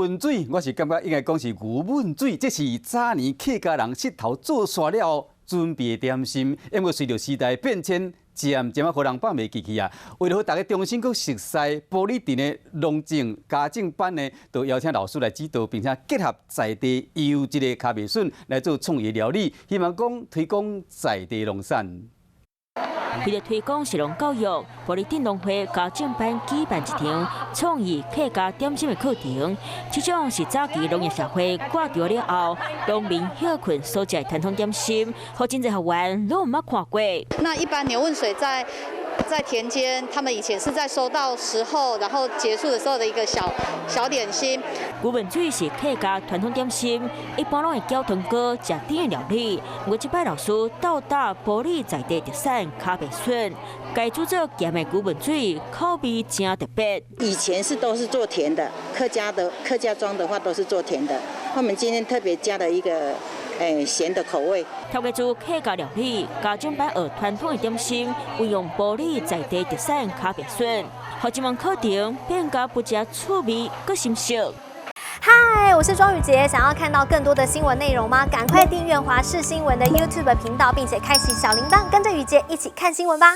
汶水，我是感覺應該講是牛汶水，這是早年客家人穡頭做煞了後準備的點心。不過隨著時代變遷，漸漸仔予人放袂記去啊。為了予大家重新閣熟悉，埔里鎮的農政家政班呢，就邀請老師來指導，並且結合在地優質的咖白筍來做創意料理，希望講推廣在地農產。為了推廣食農教育，埔里鎮農會家政班舉辦一場創意客家點心的課程。這種是早期農業社會割稻了後，農民歇睏所食的傳統點心，予真濟學員攏毋捌看過。那一般牛汶水在田間，他們以前是在收稻時候，然後結束的時候的一個小小點心。牛汶水是客家傳統點心，一般攏會攪糖糕、食甜的料理。不過這擺老師鬥搭埔里在地特產咖白筍，改煮做鹹的牛汶水，口味誠特別。以前是都是做甜的，客家的客家莊的話都是做甜的。我們今天特別加了一個鹹的口味。透過做客家料理，家長班學傳統的點心，運用埔里在地特產咖白筍，予這門課程變甲不只趣味，閣深色。嗨，我是莊宇傑，想要看到更多的新聞內容嗎？趕快訂閱華視新聞的 YouTube 頻道，並且開啟小鈴鐺，跟着宇傑一起看新聞吧。